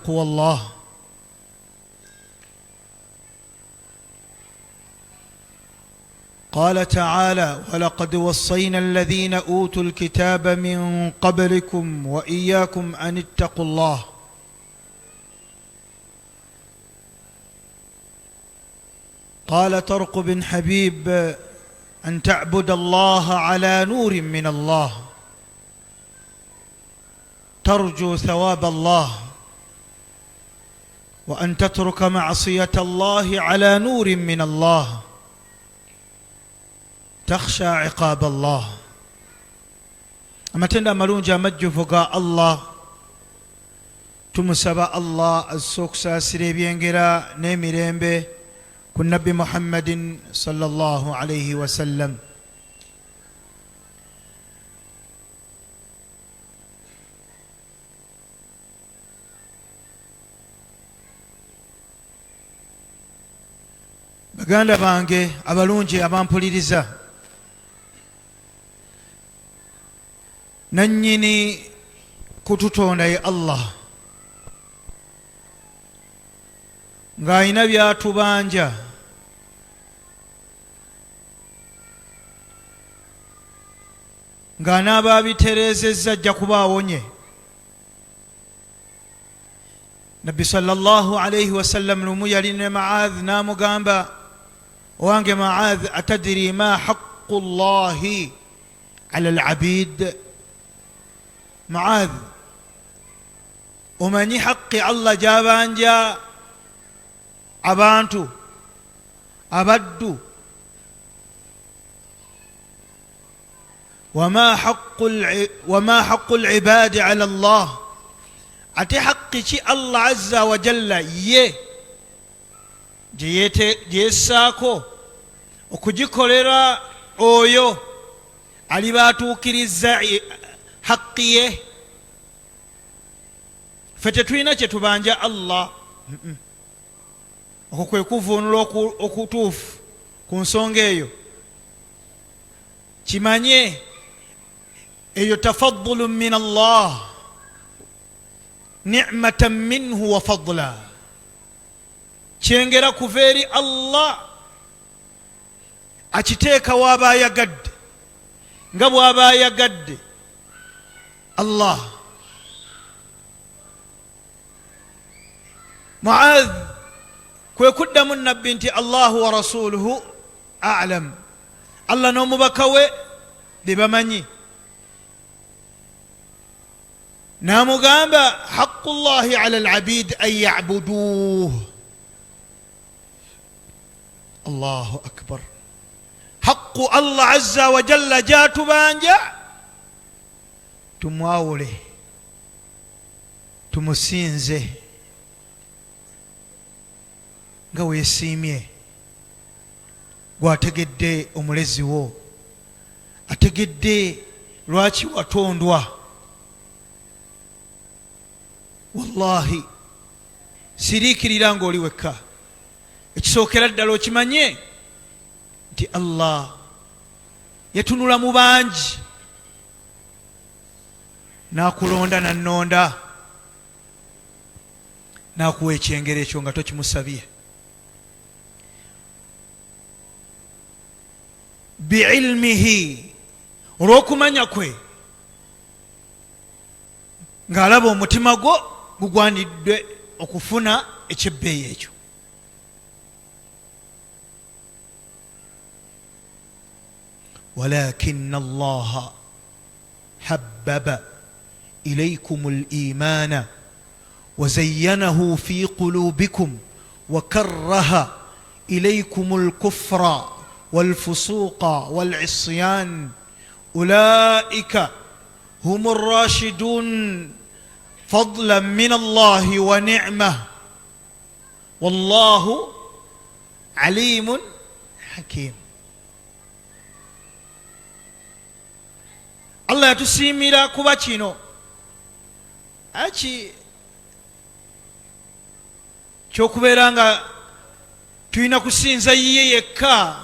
بتقوى الله. قال تعالى: ولقد وصينا الذين أوتوا الكتاب من قبلكم وإياكم أن اتقوا الله. قال طرق بن حبيب: أن تعبد الله على نور من الله ترجو ثواب الله، وأن تترك معصية الله على نور من الله تخشى عقاب الله. Amatendo amalungi amajjuvu ga Allah. Tumusaba Allah azze okusaasira ebyengera n'emirembe ku Nabbi Muhammadin sallallahu alaihi wasallam. Baganda bange abalungi abampuliriza, nannyini kututonda ye Allah, ng'alina byatubanja ng'anaaba abitereezezza ajja kuba awonye. Nabbi sallallahu alaihi wasallam lumu yali ne Maadh n'amugamba: owange Maadh, atadiri ma haqqu llahi ala alabid? Maadh, omanyi haqqi Allah gy'abanja abantu abaddu? Wama haqqu libadi ala llah, ate haqqi ki Allah azza wa jalla ye gye yessaako okugikolera oyo aliba atuukiriza haqqi ye? Ffe tetulina kye tubanja Allah. Okwo kwe kuvuunula okutuufu ku nsonga eyo. Kimanye eyo tafaddulu min Allah, nicmatan minhu wa fadla, kyengera kuva eri Allah, akiteeka waaba ayagadde nga bw'aba ayagadde Allah. Muadh kwe kuddamu Nabbi nti Allahu wa rasuluhu alam, Allah n'omubaka we be bamanyi. N'amugamba: haqqu llahi ala alabid an yabuduuh. Allahu akbar! Haqqu Allah azza wa jalla gyatubanja tumwawule, tumusinze nga weesiimye. Gwategedde omulezi wo, ategedde lwaki watondwa. Wallahi, siriikirira ng'oli wekka. Ekisookera ddala okimanye nti Allah yatunula mu bangi n'akulonda n'annonda n'akuwa ekyengera ekyo nga tokimusabye. Biilmihi, olw'okumanya kwe, ng'alaba omutima gwo gugwanidde okufuna ekyebbeeyi ekyo. Walakina allaha habbaba ilaykum al-imana wazayyanahu fi qulubikum wakarraha ilaykum al-kufra walfusuqa wal-isyan ulaika hum ar-rashidun fadlan min Allahi wa ni'mah wallahu alimun hakim. Allah yatusiimira kuba kino aki kyokubeera nga tulina kusinza yiye yekka.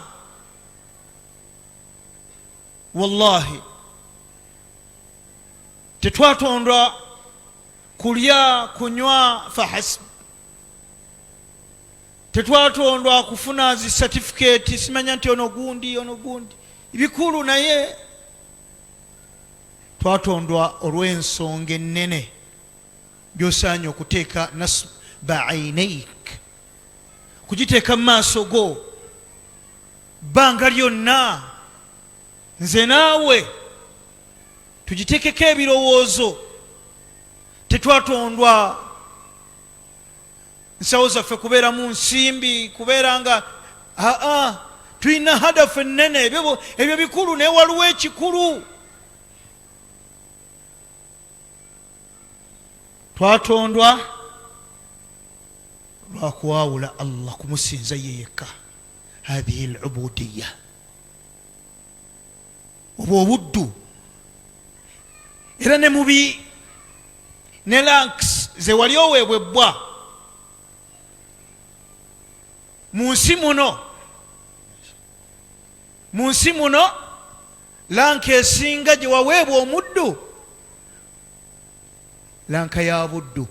Wallahi, tetwatondwa. Kulya, kunywa fahasb. Tetwatondwa kufuna zi certificate, simanya nti ono gundi ono gundi, bikulu, naye twatondwa olw'ensonga ennene gy'osaanye okuteeka nasba ainaik, kugiteeka mu maaso go bbanga lyonna. Nze naawe tugitekeko ebirowoozo. Tetwatondwa nsawo zaffe kubeeramu nsimbi, kubeera nga aa tulina hadafu ennene. Ebyo bikulu, naye waliwo ekikulu. Twatondwa lwakuwawula Allah, kumusinza ye yekka. Hathihi lubudiya, obwo obuddu. Era ne mubi ne lanks ze wali oweebwa ebbwa mu nsi muno, mu nsi muno lanka esinga gye waweebwa omuddu, lanka ya buddu,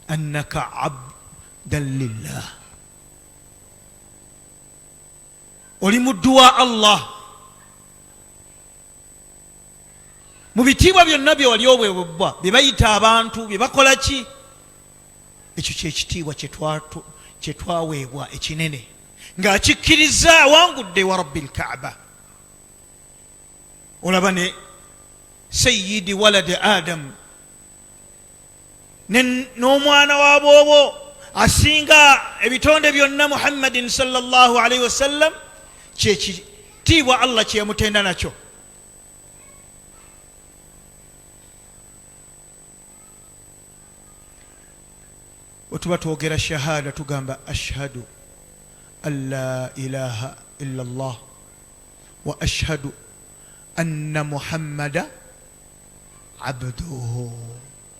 annaka abdan lillah, oli muddu wa Allah. Mu bitiibwa byonna bye wali obwebwebbwa, bye bayita abantu, bye bakola ki, ekyo kyekitiibwa kyetwaweebwa ekinene. Ng'akikkiriza awangudde wa rabbi lkaaba. Olaba ne sayidi waladi adamu, n'omwana wa bwobo asinga ebitonde byonna, Muhammadin sallallahu alaihi wasallam, kyekitiibwa Allah kyeyamutenda nakyo. Wetuba twogera shahada tugamba ashhadu an la ilaha illa llah wa ashhadu anna Muhammada abduhu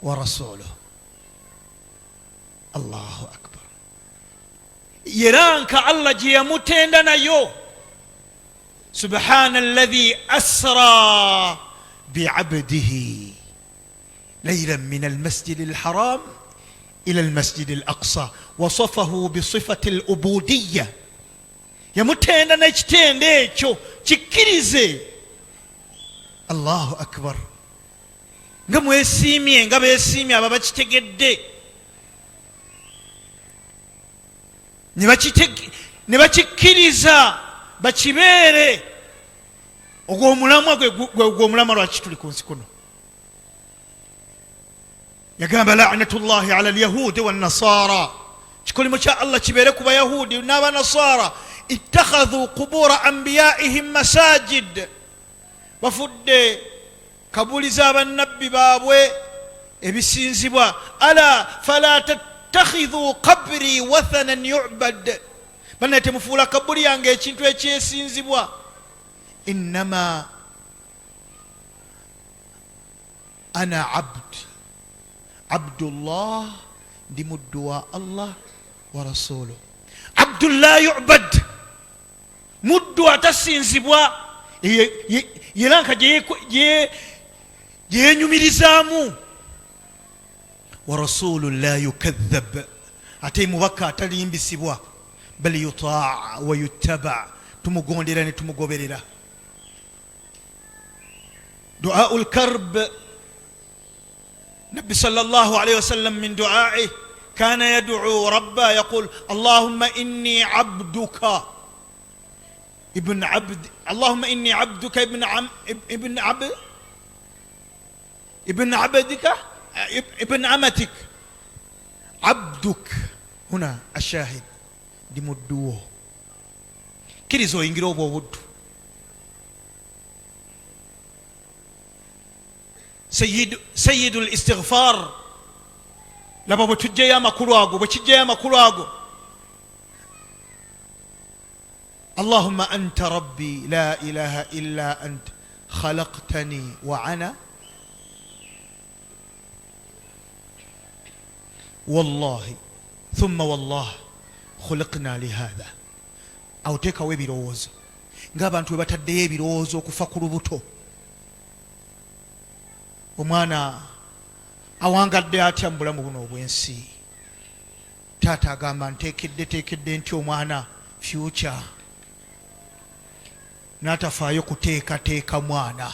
wa rasuluh. Allahu akbar. Yeranka Allah gye yamutenda nayo, subhana alladhi asra biabdihi laylan min almasjidi alharam ila almasjidi alaqsa, wasafahu bisifati alubudiya. Yamutenda n'ekitendo ekyo, kikkirize. Allahu akbar. Nga mwesiimye, nga beesiimye abo abakitegedde ne bakikkiriza bakibeere. Ogwo omulamwa gwe omulamwa lwaki tuli ku nsi kuno. Yagamba lanatullahi ala alyahudi wannasara, kikolimo kya Allah kibeere ku bayahudi n'abanasara, ittakhadhu qubura anbiyaihim masajid, bafudde kabuli z'abannabbi baabwe ebisinzibwa. Ala fala tattakhidhu qabri wathanan yubad, bannaye temufuula kabuli yange ekintu ekyesinzibwa. Innama ana abd abdullah, ndi muddu wa Allah wa rasuluh. Abdu la yubad, muddu atasinzibwa. Yeranka gyeyenyumirizaamu. Wa rasulu la yukadhab, ate mubaka atalimbisibwa. Bal yutaa wa yuttaba, tumugondera ne tumugoberera. Duau lkarb, nabbi sallallahu alaihi wasallam min duaih kana yaduu rabba yaqul allahumma inni abduka ibn abd, allahumma inni abduka ibn am, ibn abd, ibn abdika ibn amatik abduk. Huna ashahid, ndi mudduwo. Kkiriza oyingire obwo obuddu. Sayidu listighfar. Laba bwe tujjayo amakulu ago, bwe kijjayo amakulu ago. Allahumma anta rabbi la ilaha illa ant khalaqtani wa ana. Wallahi thumma wallah khuliqna lihadha. Awo teekawo ebirowoozo ng'abantu bwe bataddeyo ebirowoozo okufa ku lubuto. Omwana awangadde atya mu bulamu buno obw'ensi? Taata agamba nteekedde teekedde nti omwana future, n'atafaayo kuteekateeka mwana.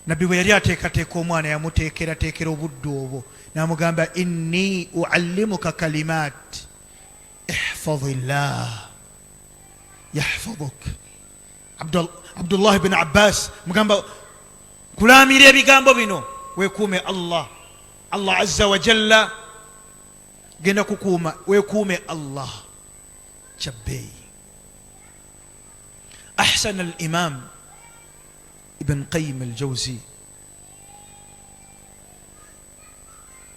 Nabbi bwe yali ateekateeka omwana yamuteekerateekera obuddu obwo, n'amugamba inni uallimuka kalimat ihfadhillah yahfadhuk. Abdullahi bin Abbas mugamba kulaamira ebigambo bino, weekuume Allah, Allah azza wa jalla genda kukuuma, weekuume Allah kyabbeeyi. Ahsana al imam Ibn Qayyim al Jawzi,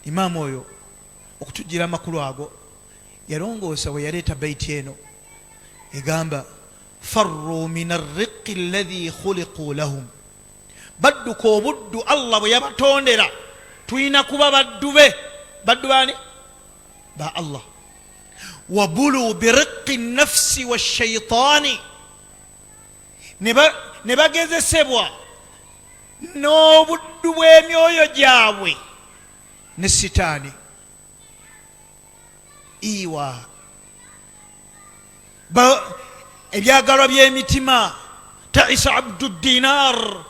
imaamu oyo okutujjira amakulu ago yalongoosa bwe yaleeta baiti eno egamba farru min arriqi alladhi khuliqu lahum, badduka obuddu Allah bwe yabatondera. Tulina kuba baddu be, baddu baani? Ba Allah. Wabulu biriqi nafsi washaitaani, ne bagezesebwa n'obuddu bw'emyoyo gyabwe ne sitaani. Iwa ebyagalwa by'emitima, taisa abdu dinar,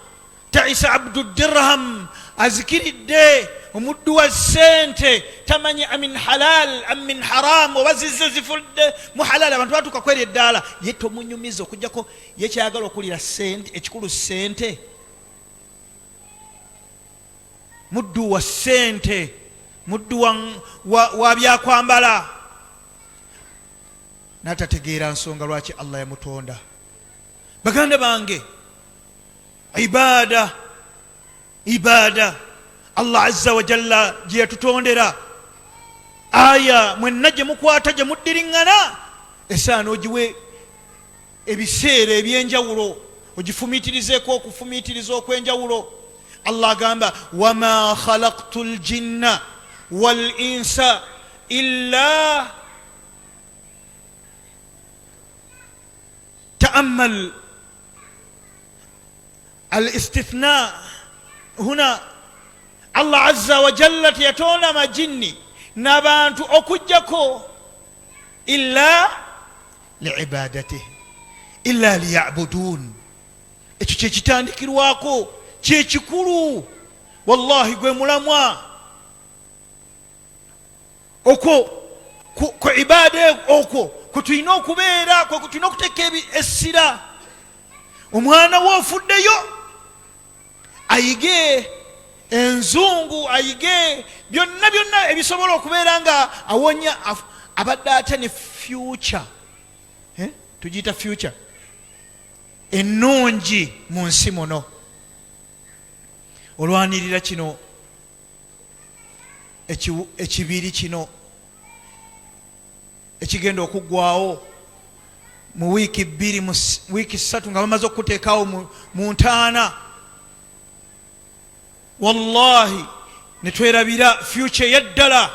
taisa abdu dirham, azikiridde omuddu wa ssente, tamanyi amin halal am min haram, oba zizze zifudde mu halal. Abantu batuuka kweri eddaala, ye tomunyumiza okujjako ye kyayagala okulira sente, ekikulu sente, muddu wa ssente, muddu wa byakwambala, n'atategeera nsonga lwaki Allah yamutonda. Baganda bange, ibada, ibada Allah azza wa jalla gye yatutondera, aya mwenna gye mukwata gye muddiriŋŋana, esaana ogiwe ebiseera eby'enjawulo, ogifumiitirizeeko okufumiitiriza okw'enjawulo. Allah agamba wama khalaqtu ljinna wal insa illa taamal alistithna huna. Allah azza wa jalla teyatonda majinni nabantu okujjako illa liibadatih illa liyabudun. Ekyo kyekitandikirwako, kyekikulu, wallahi gwe mulamwa okwo ku ibaada okwo kwetulina okubeera, kwetulina okuteeka essira. Omwana wo ofuddeyo ayige enzungu, ayige byonna byonna ebisobola okubeera nga awonya, abadde atya ne future, tugiyita future ennungi mu nsi muno. Olwanirira kino ekibiri kino ekigenda okuggwawo mu wiiki 2, mu wiiki 3, nga bamaze okukuteekawo mu ntaana, wallahi ne twerabira future eyaddala.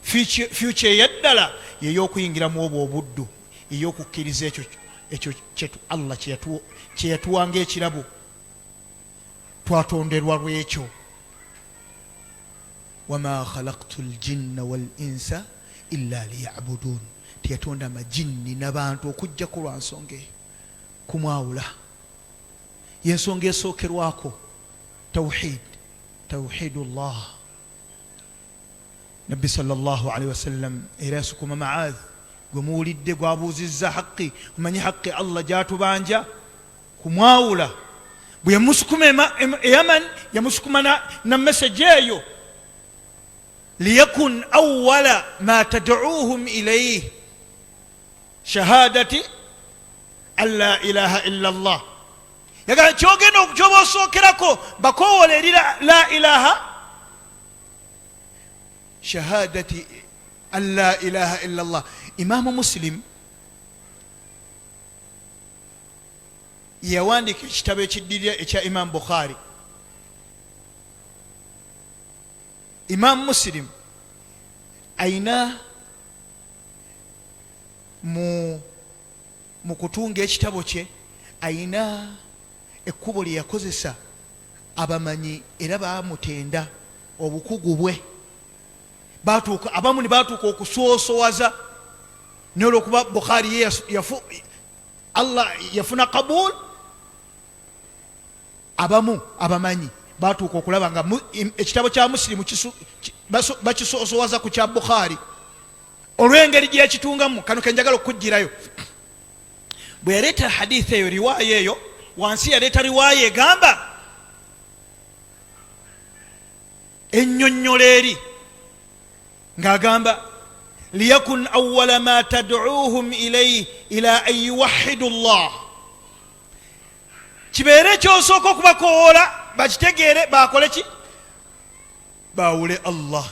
Future eyaddala yey'okuyingira mu obwo obuddu, ey'okukkiriza ekyo Allah kyeyatuwa ng'ekirabo. Twatonderwa lwekyo. Wama khalaqtu ljinna wal insa illa liyabudun, teyatonda majinni nabantu okujjako lwa nsonga eyo, kumwawula. Yensonga esookerwako, tawhid, tawhidullah. Nabbi sallallahu alaihi wasallam era yasukuma Maadh gwe muwulidde gwabuuzizza haqqi, omanyi haqqi Allah gyatubanja kumwawula. Bwe yamusukuma eyaman, yamusukuma na message eyo, liyakun awala ma tad'uuhum ilayh shahadati an la ilaha illa Allah. Yagala kyogenda kyoba osookerako bakowoola eri la ilaha, shahadati an la ilaha illa Allah. Imaamu Muslim yawandiika ekitabo ekiddirira ekya Imaamu Bukhari. Imaamu Muslim ayina mu kutunga ekitabo kye ayina ekkubo lye yakozesa. Abamanyi era bamutenda obukugu bwe, batuuka abamu ne batuuka okusoosowaza, naye olwokuba Bukhari ye Allah yafuna kabul, abamu abamanyi batuuka okulaba nga ekitabo kya Musilimu bakisoosowaza ku kya Bukhari olw'engeri gye yakitungamu. Kano kenjagala okukugirayo, bwe yaleeta haditha eyo, riwaaya eyo wansi yaleeta riwaaya egamba ennyonnyola eri ng'agamba liyakun awala ma tad'uuhum ilaihi ila an yuwahidu llah, kibeere ekyosooka okubakowoola bakitegeere bakole ki, baawule Allah.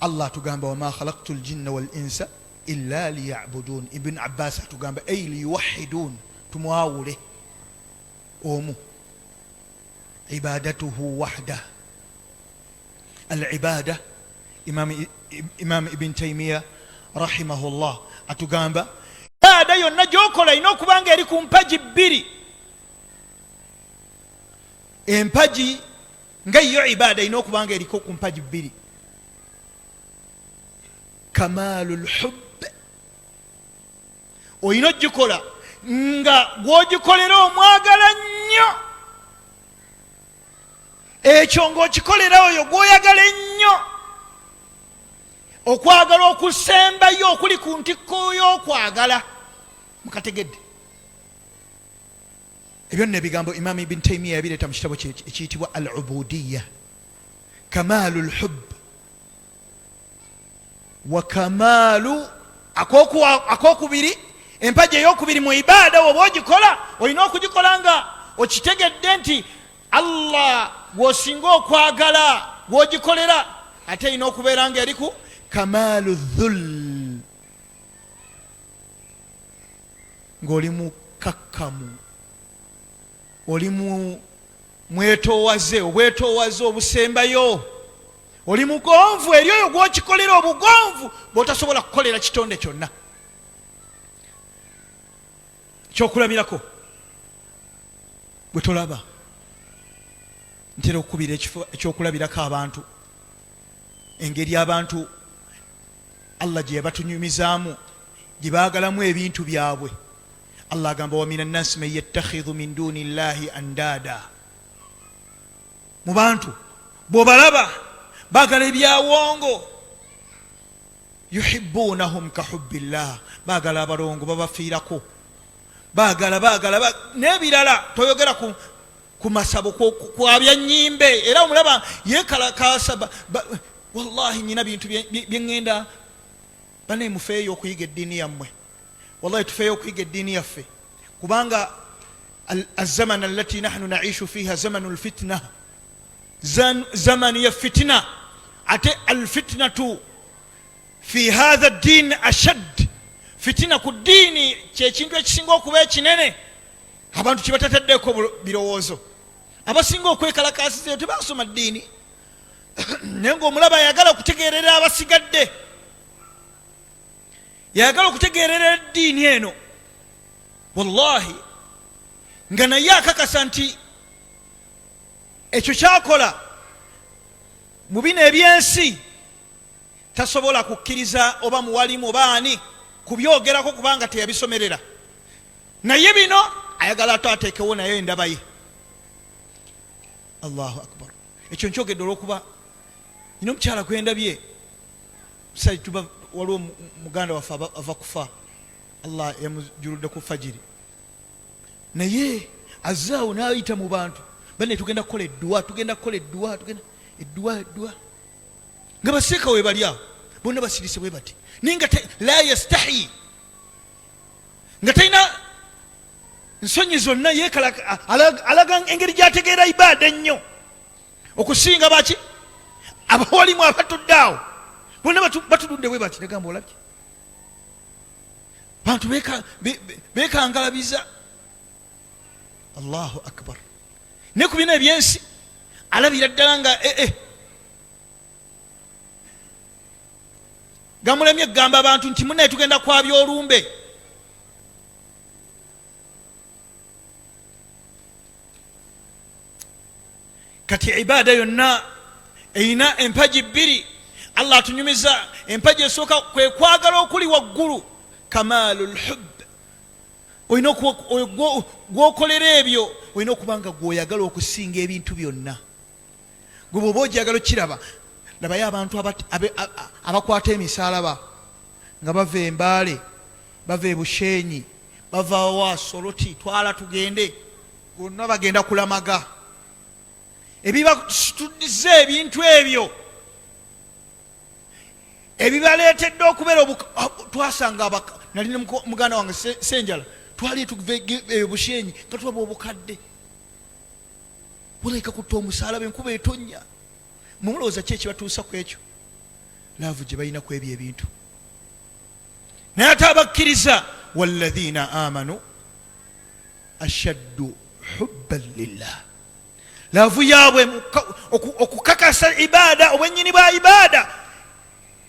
Allah atugamba wama khalaktu ljinna wal insa illa liyabudun. Ibn Abbas atugamba ei liyuwahidun, tumwawule omu, ibadatuhu wahda al ibada. Imam Ibn Taimiya rahimahullah atugamba ibada yonna gyokola erina okuba nga eri ku mpagi bbiri. Empagi nga yo ibada erina okuba nga eriko ku mpagi bbiri, kamaalu lhub, olina ogikola nga gwogikolera omwagala nnyo, ekyo ng'okikolera oyo gwoyagala ennyo, okwagala okusembayo okuli ku ntikko y'okwagala. Mukategedde ebyo nno ebigambo Imamu Ibn Taimiya yabireeta mu kitabo kye ekiyitibwa Al Ubudiya, kamaalu lhub wa kamaalu. Akokubiri, empagi eyokubiri mu ibaada, woba ogikola olina okugikola nga okitegedde nti Allah gwosinga okwagala gwogikolera, ate erina okubeera nga eriku kamaalu dhul, ng'oli mukakkamu, oli mu mwetoowaze, obwetoowaze obusembayo, oli mugonvu eri oyo gwokikolera, obugonvu bwotasobola kukolera kitonde kyonna. Kyokulabirako bwe tolaba, ntera okukubira ekyokulabirako abantu, engeri abantu Allah gye yabatunyumizaamu, gye baagalamu ebintu byabwe. Allah agamba wa minan nasi man yattakhidhu min duni llahi andada, mu bantu bw'obalaba baagala ebyawongo, yuhibbunahum ka hubbillah, baagala abalongo babafiirako, baagala baagala n'ebirala. Toyogera ku masabo kwabya nyimbe, era omulaba yekalakaasa. Wallahi nyina bintu byeŋŋenda bane, mufeeyo okuyiga eddiini yammwe. Wallahi tufeeyo okuyiga eddiini yaffe, kubanga azaman allati nahnu naishu fiha zamanu lfitna, zamani ya fitina, ate alfitnatu fi hatha ddin ashad. Fitina ku ddiini kyekintu ekisinga okuba ekinene, abantu kyebatataddeko birowoozo. Abasinga okwekalakasizayo tebasoma ddiini, naye ngaomulaba ayagala okutegeerera abasigadde, yayagala okutegeerera eddiini eno, wallahi nga naye akakasa nti ekyo kyakola mu bino ebyensi tasobola kukkiriza oba muwalimu oba ani kubyogerako, kubanga teyabisomerera, naye bino ayagala ate ateekewo naye endaba ye. Allahu akbar. Ekyo nkyogedde olwokuba nina omukyala gwendabye, tuba waliwo muganda waffe ava kufa, Allah yamujuludde ku fajiri, naye azaawo n'ayita mu bantu bane, tugenda kukola edduwa, tugenda kukola edduwa, tugenda edduwa, edduwa, nga basiika we bali awo bonna basirise bwe bati, naye nga la yastahi, nga talina nsonyi zonna, yekala alaga engeri gyategeera ibaada ennyo okusinga baki abawalimu abatudde awo bonna batududde bwe bati. Negamba olabye bantu bekangalabiza. Allahu akbar. Ne ku bino ebyensi alabira ddala nga ee eh, eh. Gamulemye kugamba abantu nti munaye tugenda kwabya olumbe. Kati ibaada yonna erina empagi bbiri. Allah atunyumiza empagi esooka kwe kwagala okuli waggulu, kamaalu lhub. Olina gwokolera ebyo, olina okuba nga gwoyagala okusinga ebintu byonna. Gwe bwoba ogyagala okiraba, labayo abantu abakwata emisaalaba nga bava embaale, bava ebushenyi, bava wa Soloti, twala tugende, bonna bagenda kulamaga. Ebibasituddiza ebintu ebyo ebibaleetedde okubeera, twasanga, nali ne muganda wange Senjala, twali tuva ebushenyi nga tulaba obukadde bulabika kutta omusaalaba, enkuba etonnya. Mulowooza ki ekibatuusa ku ekyo? Love gye balina ku ebyo ebintu. Naye ate abakkiriza, walladhina amanu ashaddu hubban lillah, love yaabwe okukakasa ibaada, obwennyini bwa ibaada,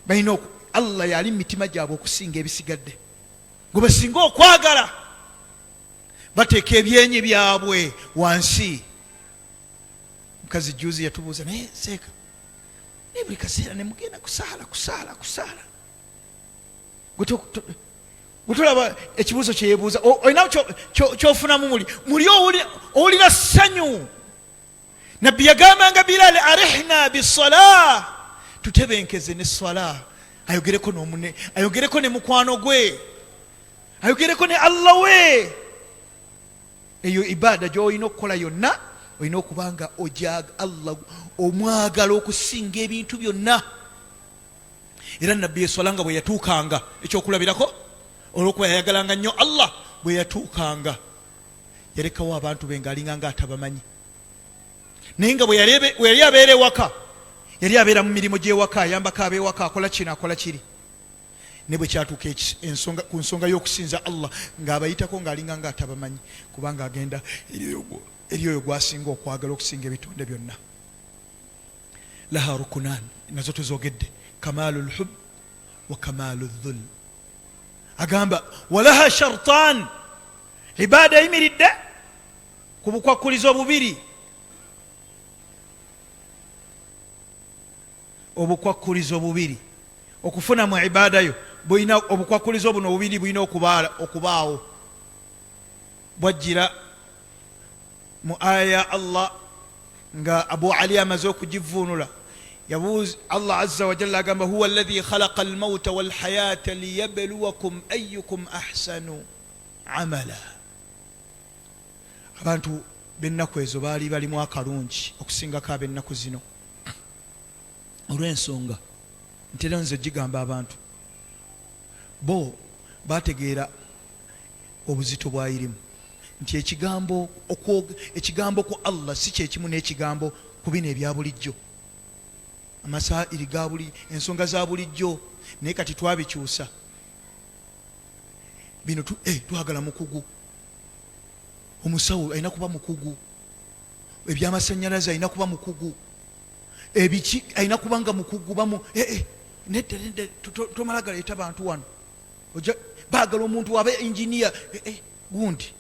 balina Allah yali mu mitima gyabwe okusinga ebisigadde. Gwe basinga okwagala, bateeka ebyenyi byabwe wansi. Mukazi juzi yatubuuza, naye seeka, naye buli kaseera nemugenda kusaala, kusaala, kusaala. Gwe tolaba ekibuuzo kyeyebuuza, olina kyofunamu muli muli owulira ssanyu. Nabbi yagambanga Bilal, arihna bisala, tutebenkeze ne swala, ayogereko nomune, ayogereko ne mukwano gwe, ayogereko ne Allah we. Eyo ibaada gyolina okukola yonna, olina okuba nga Allah omwagala okusinga ebintu byonna. Era nabbi eswala nga bwe yatuukanga, ekyokulabirako, olwokuba yayagalanga nnyo Allah, bwe yatuukanga yalekawo abantu be ngaalinga nga atabamanyi. Naye nga bwe yali abeera ewaka, yali abeera mu mirimu gy'ewaka, ayambako ab'ewaka, akola kino, akola kiri. Ne bwe kyatuuka ku nsonga y'okusinza Allah, ng'abayitako ng'alinga nga atabamanyi, kubanga agenda eri oyo gwasinga okwagala okusinga ebitonde byonna. Laha rukunan, nazo tuzogedde, kamalu lhub wa kamalu dhul. Agamba walaha shartan, ibaada eyimiridde ku bukwakkulizo bubiri, obukwakkulizo bubiri. Okufuna mu ibaada yo bulina obukwakkulizo buno bubiri, bulina okubaawo. Bwajjira mu aya ya Allah nga Abu Ali amaze okugivuunula. Yabuuza Allah azza wajalla, agamba, huwa alladhi khalaqa almauta walhayata liyabluwakum ayukum ahsanu amala. Abantu b'ennaku ezo baali balimu akalungi okusingako ab'ennaku zino, olw'ensonga ntera nze gigamba, abantu bo bategeera obuzito bwa irimu, nti ekigambo ku Allah si kyekimu n'ekigambo ku bino ebya bulijjo, amasairi ga buli ensonga za bulijjo. Naye kati twabikyusa bino, twagala mukugu, omusawo alina kuba mukugu, ebyamasanyalaze alina kuba mukugu, ebiki alina kuba nga mukugu bamu. Nedda, nedda, tomala galeeta bantu wano. Baagala omuntu abe engineer, gundi.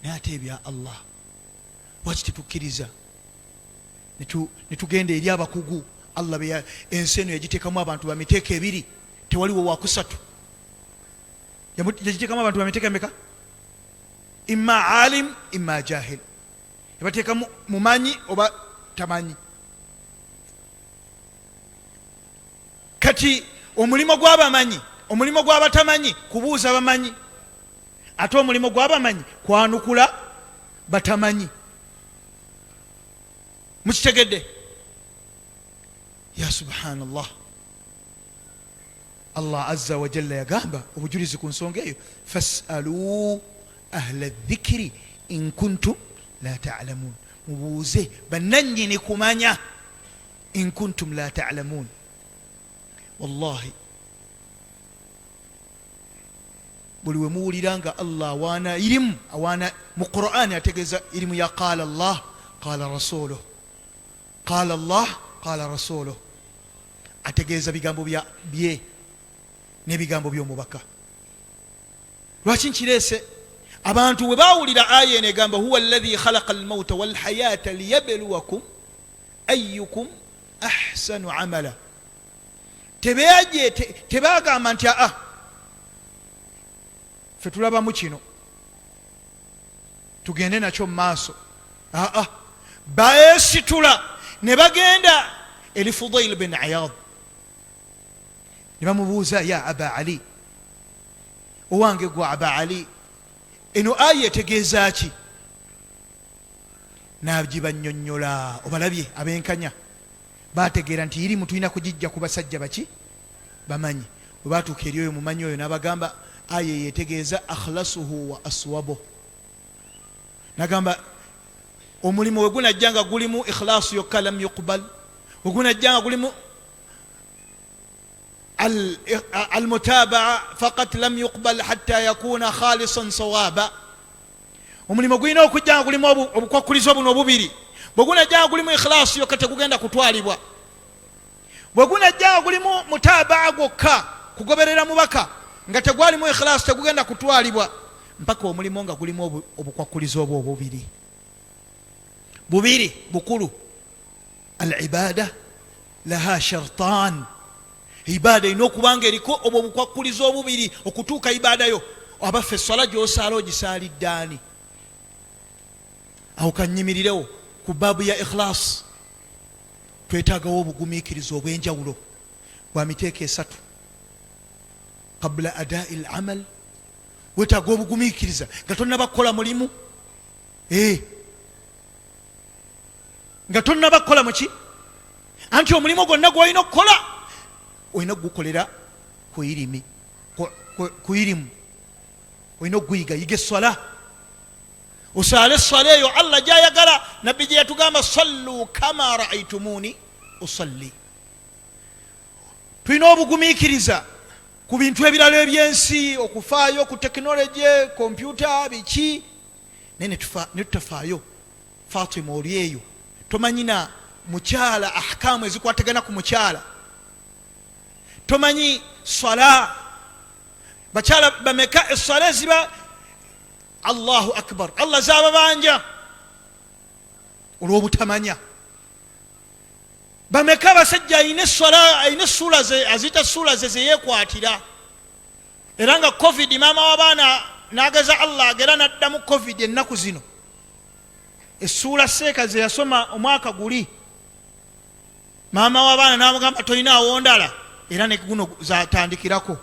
Naye ate ebya Allah lwaki tetukkiriza netugenda eri abakugu? Allah ensi eno yagiteekamu abantu bamiteeko ebiri, tewaliwo wakusatu. Yagiteekamu abantu bamiteeko emeka? Imma alim, imma jahil. Yabateekamu mumanyi oba tamanyi. Kati omulimu gw'abamanyi, omulimu gw'abatamanyi kubuuza bamanyi, ate omulimu gw'abamanyi kwanukula batamanyi. Mukitegedde? Ya subhanallah, Allah azza wajalla yagamba obujulizi ku nsonga eyo, fasalu ahla dhikiri in kuntum la talamun, mubuuze bannannyini kumanya, in kuntum la talamun. Wallahi, buli we muwulira nga Allah awaana irimu, awaana mu Qur'ani, ategeeza irimu ya qala Allah qala rasuluh, qala Allah qala rasuluh, ategeeza bigambo bye n'ebigambo by'omubaka. Lwaki nkireese? Abantu bwe bawulira aya eno egamba huwa alladhi khalaqa almauta walhayata liyabluwakum ayukum ahsanu amala, tebagamba nti aa ffe tulabamu kino tugende nakyo mu maaso. Aa, baesitula ne bagenda eri Fudail bin Ayad ne bamubuuza, ya Aba Ali, owange gwe Aba Ali, eno aya etegeeza ki? N'agibanyonnyola. Obalabye abenkanya bategeera nti irimu tulina kugijja ku basajja baki bamanyi. Bwe batuuka eri oyo mumanyi oyo, n'abagamba aya eyo etegeeza akhlasuhu wa aswabo. Nagamba omulimu we gunajja nga gulimu ikhlasu yokka lam yuqbal, we gunajja nga gulimu almutabaa fakat lam yuqbal hatta yakuna khalisan sawaba. Omulimu gulina okujja nga gulimu obukwakulizo buno obubiri. Bwe gunajja nga gulimu ikhlasu yokka, tegugenda kutwalibwa. Bwe gunajja nga gulimu mutabaa gwokka, kugoberera mubaka, nga tegwalimu ikhlasu, tegugenda kutwalibwa mpaka omulimu nga gulimu obukwakulizo obwo obubiri. Bubiri bukulu. Al ibada laha shartan, ibaada erina okuba nga eriko obwo obukwakulizo obubiri okutuuka ibaada yo. Abaffe, swala gyosaala ogisaalidde ani? Awo kanyimirirewo ku baabu ya ikhlas. Twetaagawo obugumiikiriza obw'enjawulo bwa miteeko esatu qabla adai l amal. Wetaaga obugumiikiriza nga tonnaba kukola mulimu, nga tonnaba kukola muki, anti omulimu gwonna gwolina okukola olina okugukolera ku irimi, ku irimu olina okuguyiga. Yiga esswala, osaale esswala eyo Allah gyayagala, nabbi gye yatugamba, sallu kama raaitumuni usalli. Tulina obugumiikiriza ku bintu ebirala ebyensi, okufaayo ku tekinologi, kompyuta, biki, naye ne tutafaayo. Fatima oli eyo tomanyi na mukyala, ahkaamu ezikwatagana ku mukyala tomanyi, swala bakyala bameka eswala eziba, Allahu akbar, Allah zababanja olw'obutamanya. Bameka abasajja alina eswala, alina essuula ze aziyita suula ze zeyeekwatira, era nga COVID maama w'abaana n'ageza Allah agera n'addamu COVID ennaku zino, essuula seeka ze yasoma omwaka guli, maama w'abaana n'amugamba tolina awondala, era ne guno zatandikirako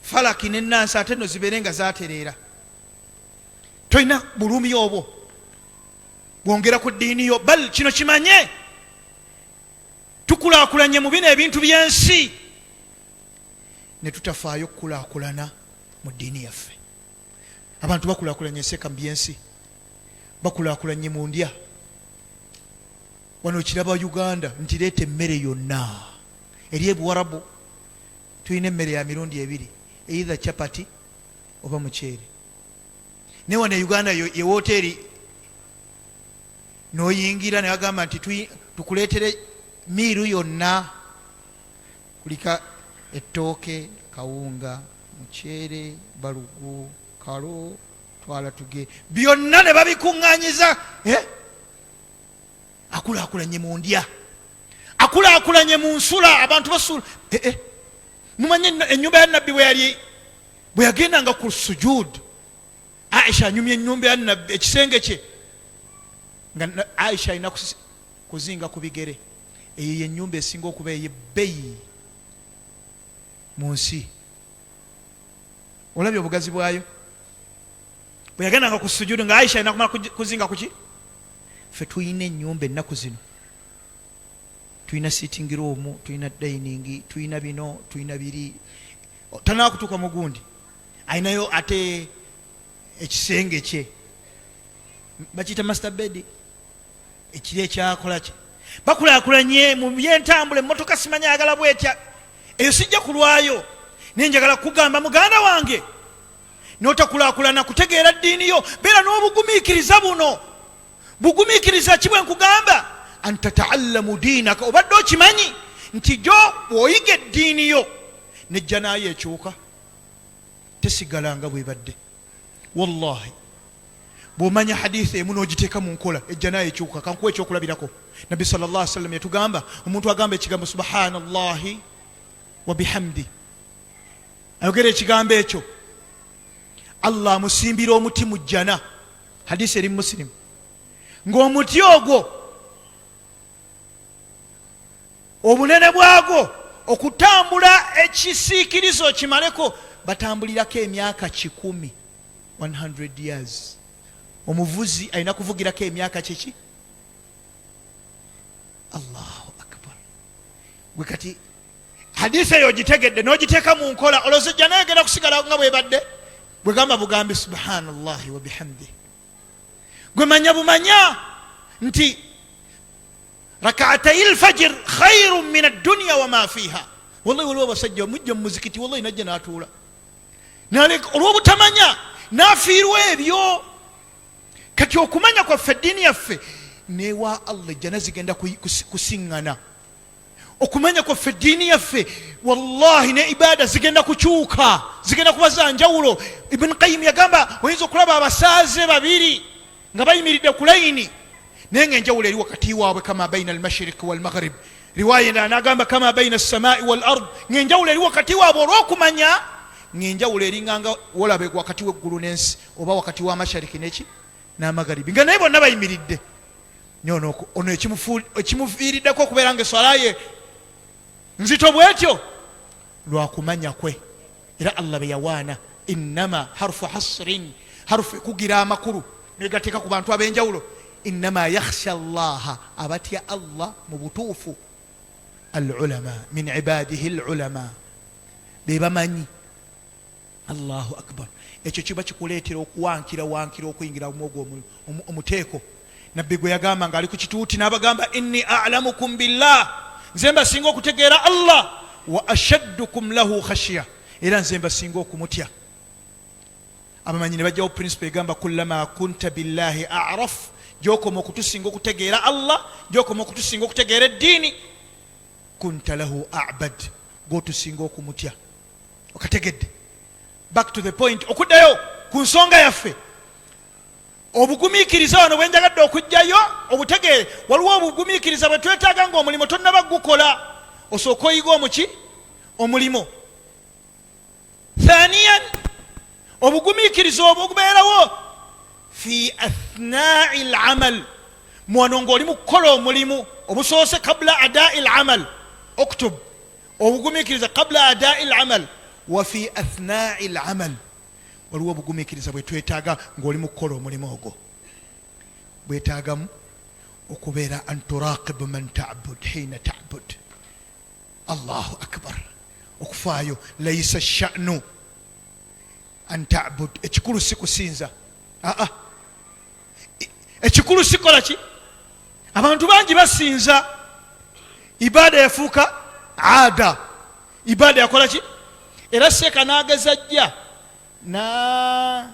Falaki nenansi, ate no zibeere nga zatereera. Tolina bulumi obwo bwongera ku ddiini yo. Bal kino kimanye, tukulaakulanye mu bino ebintu by'ensi ne tutafaayo kukulaakulana mu ddiini yaffe. Abantu bakulaakulanye enseka mu byensi, bakulaakulanye mu ndya. Wano kiraba Uganda nti leeta emmere yonna eri ebuwarabu, tulina emmere ya mirundi ebiri, either chapati oba muceere. Naye wano e Uganda ye woteeri n'oyingira ne bagamba nti tukuleetere miiru yonna, kulika ettooke, kawunga, muceere, balugu, kalo, twala tuge byonna ne babikuŋŋanyiza. Eh? Akulaakulanye mu ndya, akulaakulanye mu nsula, abantu basula. Eh, eh. Mumanye ennyumba ya nabbi bwe yali, bwe yagendanga ku sujud, Aisha anyumya ennyumba ya nabbi, ekisenge kye, nga Aisha alina kuzinga ku bigere. Eyo yennyumba esinga okuba ey'ebbeyi mu nsi. Olabye obugazi bwayo? Bwe yagendanga ku sujudu nga Aisha alina kumala kuzinga kuki. Ffe tulina ennyumba ennaku zino, tulina sitting room, tulina dining, tulina bino, tulina biri, tanaba kutuuka mu gundi alinayo ate ekisenge kye bakiyita master bed, ekiri ekyakola ki. Bakulakulanye mu byentambula, emmotoka simanyi ayagala bwetya. Eyo sijja kulwayo, naye njagala kugamba muganda wange, n'otakulakulana kutegeera ddiini yo, beera n'obugumiikiriza buno. Bugumiikiriza ki bwe nkugamba? An tataallamu diinaka. Obadde okimanyi nti gyo bw'oyiga eddiini yo nejja naayo ekyuka, tesigala nga bwebadde? Wallahi, bw'omanya hadithi emu n'ogiteeka mu nkola, ejja nayo ekyuka. Kankuwa ekyokulabirako. Nabbi sallallahu alaihi wasallam yatugamba, omuntu agamba ekigambo subhanallahi wa bihamdi, ayogera ekigambo ekyo, Allah amusimbira omuti mu jjana. Hadisi eri Musilimu, ng'omuti ogwo obunene bwagwo okutambula ekisiikirizo okimaleko batambulirako emyaka 100, 100 years. Omuvuzi alina kuvugirako emyaka kiki? Allahu akbar! Gwe kati hadisi eyo ogitegedde n'ogiteeka mu nkola, olowooza ejja naye egenda kusigala nga bwebadde? Bwegamba bugambi subhanallahi wa bihamdih. Gwe manya bumanya nti rakaatai lfajir khairu min addunya wama fiha. Wallahi, waliwo abasajja mujja mu muzikiti, wallahi, najja n'atuula olw'obutamanya n'afiirwa ebyo. Kati okumanya kwaffe eddiini yaffe newa Allah, ejjana zigenda kusiŋŋana. Okumanya kwaffe eddiini yaffe, wallahi, ne ibaada zigenda kukyuka, zigenda kuba za njawulo. Ibn Qayim yagamba, oyinza okulaba abasaaze babiri nga bayimiridde ku layini, naye nga enjawulo eri wakati waabwe kama baina almashriqi walmaghrib. Riwaya endala nagamba kama baina assamai wal ard, ngaenjawulo eri wakati waabwe olw'okumanya, ngaenjawulo eringanga wolabe wakati w'eggulu n'ensi, oba wakati w'amashariki neki n'amagaribi, nga naye bonna bayimiridde. Naye ono ekimuviiriddeko okubeera nga eswala ye nzito bwetyo lwakumanya kwe. Era Allah be yawaana, innama harufu hasrin, harufu ekugira amakulu negateeka ku bantu ab'enjawulo, innama yakhsha llaha, abatya Allah mu butuufu, al ulama min ibadihi al ulama, be bamanyi. Allahu akbar! Ekyo kiba kikuleetera okuwankira wankira okuyingira mu ogwo omuteeko nabbi gwe yagamba ng'ali ku kituuti, n'abagamba, inni alamukum billah, nze mbasinga okutegeera Allah, wa ashaddukum lahu khashiya, era nze mbasinga okumutya. Abamanyi ne bajjawo principle egamba, kullama kunta billahi araf, gyokoma okutusinga okutegeera Allah, gyokoma okutusinga okutegeera eddiini, kunta lahu abad, gwotusinga okumutya. Okategedde? Back to the point, okuddayo ku nsonga yaffe, obugumiikiriza wano bwenjagadde okugjayo obutegeere. Waliwo obugumiikiriza bwe twetaaga ng'omulimu tonnaba gukola, osooka oyiga omuki omulimu. Thaniyan, obugumiikiriza obwo obubeerawo fi athnai lamal, mwano ng'oli mu kukola omulimu obusoose, kabula adai lamal, oktub, obugumiikiriza kabula adai lamal wa fi athnai lamal. Waliwo obugumiikiriza bwe twetaaga ng'oli mu kukola omulimu ogwo, bwetaagamu okubeera an turaqibu man tabud hina tabud. Allahu akbar! Okufaayo, laisa shanu an tabud, ekikulu si kusinza, aa, ekikulu sikola ki. Abantu bangi basinza, ibaada yafuuka ada, ibaada yakola ki? Era seeka n'ageza jja na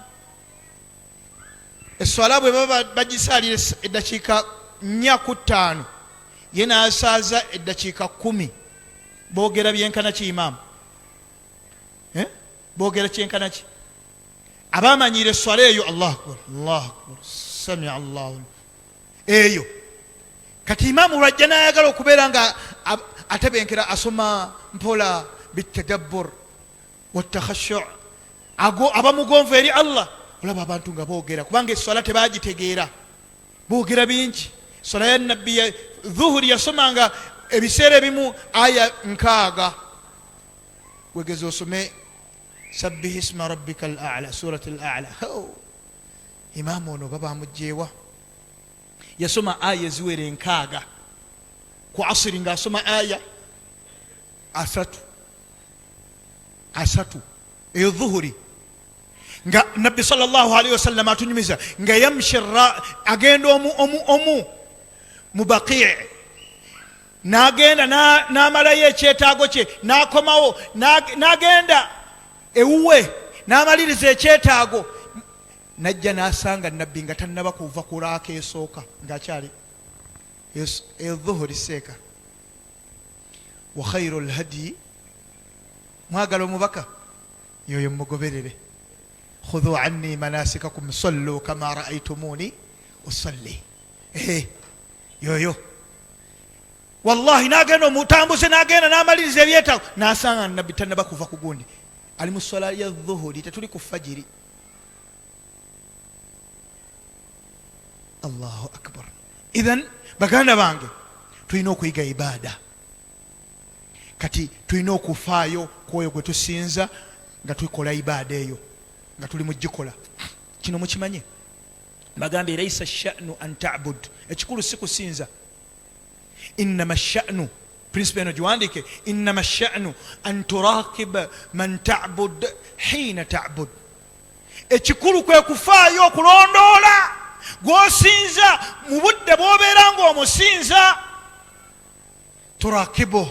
eswala bwe baba bagisaalira eddakiika 4 ku 5, ye n'asaaza eddakiika 10. Boogera byenkana ki, imaamu? Eh? Boogera kyenkana ki? Abamanyiire eswala eyo, Allah akbar, Allah akbar, samia Allahu eyo. Kati imaamu lwajja n'ayagala okubeera nga atebenkera, asoma mpola bitadabbur watakhashu, ago aba mugonvu eri Allah. Olaba abantu nga boogera kubanga eswala tebagitegeera, boogera bingi. Swala ya nabbi dhuhuri yasomanga ebiseera ebimu aya 60. Wegeza osome sabbihi isma rabbika al a'la, surat al a'la. Imaamu ono baba amugjewa yasoma aya eziwera 60. Ku asiri ng'asoma aya 30 30. Eyo dhuhuri, nga nabbi sallallahu alaihi wasallam atunyumiza nga yamshi, agenda omu omu omu mu Baqii, n'agenda n'amalayo ekyetaago kye, n'akomawo, n'agenda ewuwe, n'amaliriza ekyetaago, najja n'asanga nabbi nga tannaba kuva ku raaka esooka, ng'akyali edhuhuri. Seeka, wa khairu lhadyi, mwagala omubaka yoyo mugoberere. Khudhu anni manasikakum sallu kama raaitumuni usalli. Eh, yoyo wallahi nagenda omutambuze nagenda namaliriza ebyetaago nasanga nabbi tanaba kuva ku gundi ali mu swala ya dhuhuri, tetuli ku fajiri. Allahu akbar. Idhan baganda bange, tulina okuyiga ibaada. Kati tulina okufaayo kwoyo gwe tusinza nga tukola ibaada eyo nga tuli mugikola. Kino mukimanye, bagambye laisa sha'nu an ta'bud, ekikulu si kusinza. Innama sha'nu, principle eno giwandiike, innama sha'nu an turaqib man ta'bud hina ta'bud. Ekikulu kwe kufaayo okulondoola gw'osinza mu budde bw'obeera ng'omusinza. Turakibuh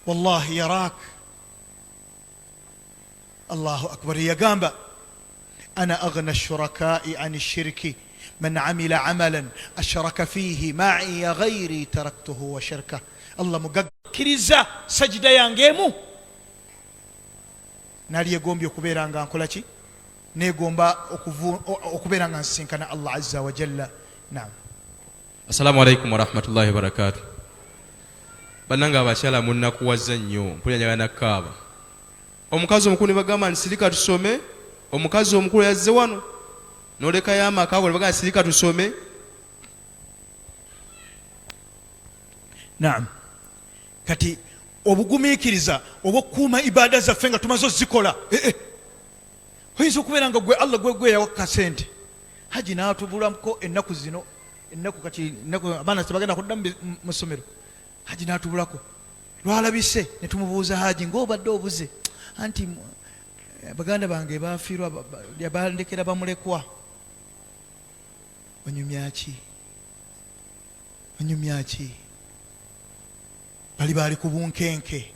wallahi yarak. Allahu akbar. Yagamba ana aghna shurakai an shirki man amila amalan ashraka fihi ma'iya ghairi taraktuhu wa shirka. Allah mugakkiriza sajida yange emu nalyegombye okubeera nga nkola ki, negomba okubeera nga nsisinkana Allah azza wa jalla. Naam. Assalamu alaikum warahmatullahi wabarakatuh. Bannange abakyala munnakuwazza nnyo, mpulira njagala nakkaaba. Omukazi omukulu ne bagamba nti sirika tusome, omukazi omukulu yazze wano n'olekayo amaka go ne bagamba sirika tusome. Naam. Kati obugumiikiriza obw'okukuuma ibaada zaffe nga tumaze ozikola, eh, eh. Oyinza okubeera nga gwe Allah gwe gwe yawa kasente haji n'atubulako ennaku zino, ennaku kati ennaku abaana tebagenda kudda mu ssomero, haji n'atubulako lwalabise ne tumubuuza, haji ng'obadde obuze? Anti baganda bange bafiirwa, bandekera bamulekwa. Onyumya ki? Onyumya ki? Bali baali ku bunkenke.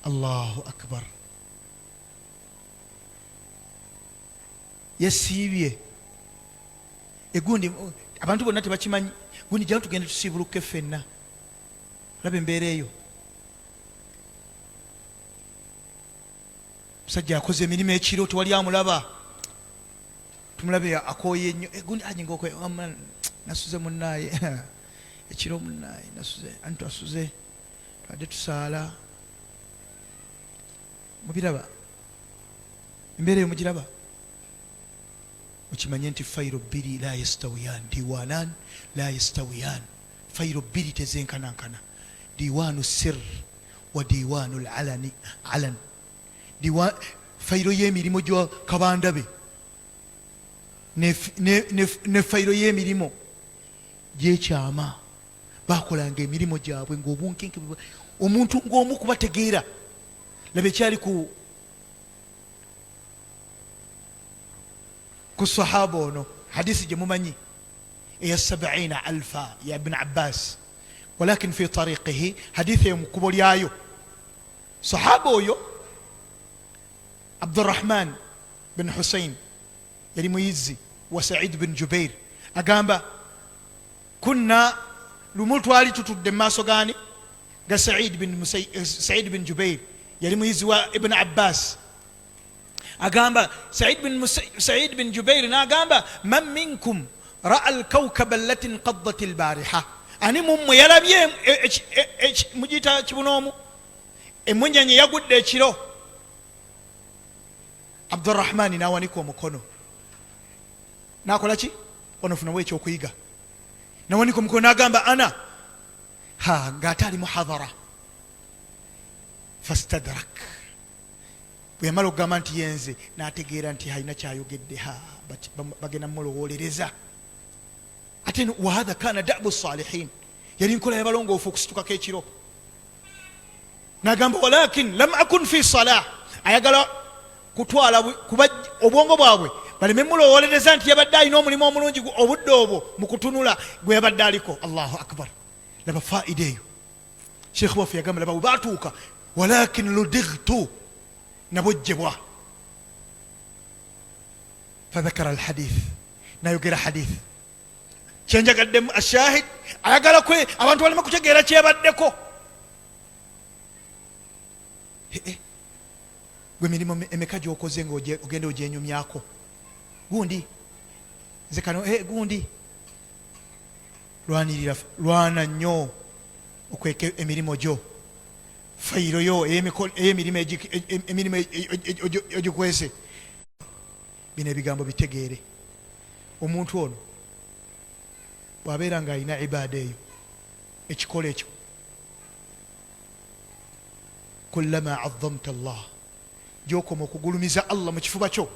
Allahu akbar. Yasiibye egundi, abantu bonna tebakimanyi. Gundi jangu tugende tusiibulukke ffenna, olaba embeera eyo. Musajja akoze emirimu ekiro, tewali amulaba, tumulabe akooye nnyo. Egundi aji ngaokoye, nasuze munnaaye ekiro, munnaaye nasuze, anti twasuze twadde tusaala. Mubiraba embeera eyo, mugiraba? Mukimanye nti fayiro bbiri la yastawiyan, diwanan la yastawiyan, fayiro bbiri tezenkanankana. Diwanu sir wa diwanu lalani alan, fayiro y'emirimu gya kabandabe ne fayiro y'emirimu gy'ekyama. Bakolanga emirimu gyabwe ng'obunkenke, omuntu ng'omu kubategeera. Laba ekyali ku sahaba ono, hadisi gye mumanyi eya sabiina alfa ya Ibn Abbas, walakin fi tariqihi, hadithi eyo mu kkubo lyayo sahaba oyo Abdurahman bin Husain yali muyizi wa Said bin Jubair. Agamba kunna, lumu twali tutudde mu maaso gani ga Said bin Jubair, yali muyizi wa Ibn Abbas. Agamba Said bin Jubair n'agamba, man minkum raa alkawkaba allati nqaddat albariha, ani mummwe yalabye mugiyita kibunoomu, emunyenye yagudde ekiro? Abdurahmani n'awanika omukono n'akola ki, onofunawo ekyokuyiga, nawanika omukono n'agamba ana, ha ng'ate ali muhadhara. Fastadrak, bwe yamala okugamba nti yenze, n'ategeera nti alina kyayogedde, ha bagenda mumulowolereza. Ate wahadha kana dabu salihin, yali nkola yabalongoofu okusitukako ekiro. Nagamba walakin lam akun fi salah, ayagala kutwala kuba obwongo bwabwe baleme mulowolereza nti yabadde alina omulimu omulungi obudde obwo mu kutunula gwe yabadde aliko. Allahu akbar. Laba faida eyo, sheekh waffe yagamba, laba bwe batuuka, walakin ludigtu, nabojjebwa. Fadhakara alhadith, nayogera hadith. Kyenjagaddemu ashahid, ayagala kwe abantu baleme kutegeera kyebaddeko. Gwe mirimu emeka gyokoze nga ogenda ogyenyumyako? Gundi nze kano, eh, gundi lwanirira, lwana nnyo okweka emirimu gyo, fayiro yo ey'emirimu emirimu ogikwese. Bino ebigambo bitegeere. Omuntu ono bw'abeera ng'alina ibaada eyo, ekikolo ekyo, kullama azamta Allah, gyokoma okugulumiza Allah mu kifuba kyo.